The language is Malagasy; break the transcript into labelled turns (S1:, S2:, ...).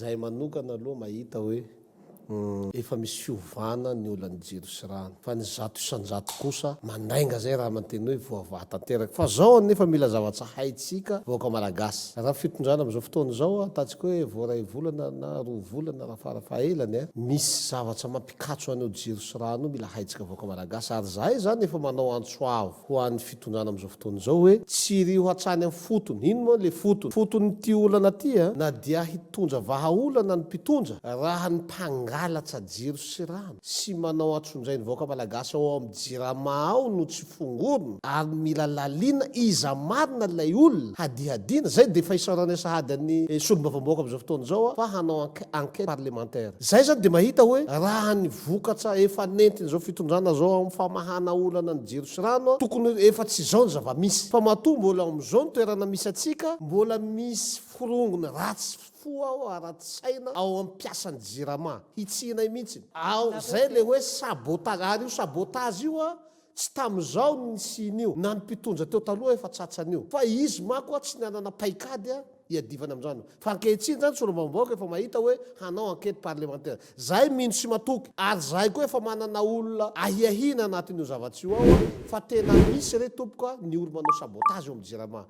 S1: Zahay manokana aloha mahita hoe efa misy fiovana ny olan'ny jiro sy rano, fa ny 100% kosa mandainga zay raha manteny hoe voavaha tanteraka. Fa zao anefa mila zavatsa haitsika vahoaka malagasy. Raha fitondrana am'izao fotoana izao, ataontsika hoe vao 1 volana na 2 volana raha farafahelany, misy zavatsa mampikatso an'io jiro sy rano io, mila haitsika vahoaka malagasy. Ary zahay zany efa manao antso avo ho an'ny fitondrana am'izao fotoana izao hoe tsiriho hatrany amin'ny fotony. Ino moa le fotony? Fotony ty olana ty na dia hitondra vahaolana ny mpitondra, raha ny mpangalatra jiro sy rano sy manao antsonjay ny vahoaka malagasy ao amin'ny Jirama ao no tsy fongorina ary mila lalina iza marina ilay olona hadihadiana, zay dia efa isaoranay sahady an'ny solombavambahoaka amin'izao fotoana izao fa hanao enquête parlementaire. Zay zany dia mahita hoe raha ny vokatra efa nentin'izao fitondrana zao amin'ny famahana olana ny jiro sy rano, tokony efa tsy izao ny zava-misy. Fa matoa mbola ao amin'izao ny toerana misy antsika, mbola misy forongony ratsy fo ao ara-tsaina ao amin'ny mpiasan'ny Jirama. Hitsihinay mihitsy. Ao zay le hoe sabotage. Ary io sabotage io tsy tamin'izao no nisian'io. Na ny mpitondra teo taloha efa tratran'io. Fa izy manko tsy nanana paikady hiadivana amin'izany. Fa ankehitriny zany solombavambahoaka efa mahita hoe hanao enquête parlementaire. Zahay mino sy matoky. Ary zahay koa efa manana olona ahiahiana anatin'io zava-tsy io ao fa tena misy re tompoko ny olo manao sabotage eo amin'ny Jirama.